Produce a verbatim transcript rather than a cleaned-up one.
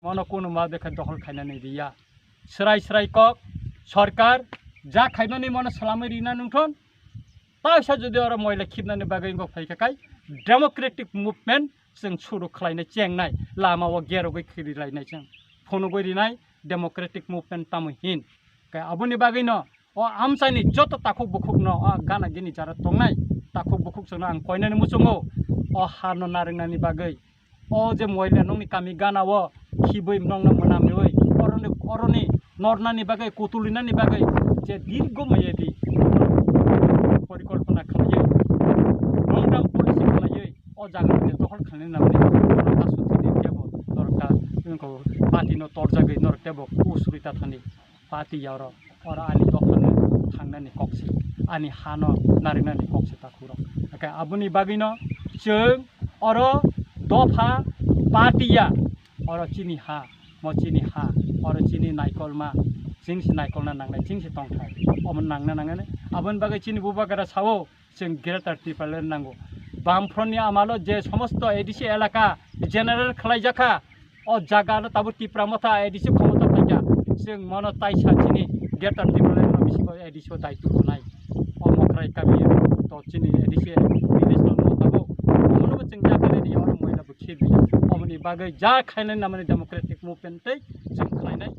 Mono kunu ma bekha dokhol khainani riya. Srai srai kok, sorkar, ja khaimani mono salamwi rina nungthon. Taisa jodi oro moila khibnani bagwi wngkha phaikha khai, democratic movement chwng suru khlainai chengnai, lama o gerogwi khiri lainai chwng. Phunugwi rinai democratic movement tamo hin. Khe aboni bagwino o amchaini joto takhuk bukhukno o gana gini jara tongnai takhuk bukhuk chwngno ang koinani muchungo o harno narwknani bagwi. O je moila nokni kami gana o khibwi nokno mwnam riwi oroni, oroni nornani bagwi, kutulinani bagwi je dirgo mayadi porikolpona khlaiwi, long term policy khlaiwi o jaga je dokhol khlainani namni norok ta suthi di tebo norok ta wngkha party no torjagwi norok tebo usuri ta thani. Party ya oro, oro ani dophano thangnani kok se, ani hano narwknani kok se takhurok. Hake aboni bagwino chwng oro dopha party ya, oro chini ha, mo chini ha, oro chini naikolma, chini se naikolna nangnai, chini se tongthai, omo nangna nangnai. Aboni bagwi chini bubagra sao, chwng Greater Tipraland nango. Bamfront ni amalo je somosto A D C elaka general khlaijakha, o jaga no tabuk Tipra Motha A D C khomota phaikha, chwng mono taisa chini Greater Tipraland no bisingo A D C o daitw rwnai. O Mokrai kami to chini A D C village no tabuk, omono bo chwng jaga nini oro moila bo khirbi. Omoni bagwi ja khainani namani democratic movement tei chwng khlainai.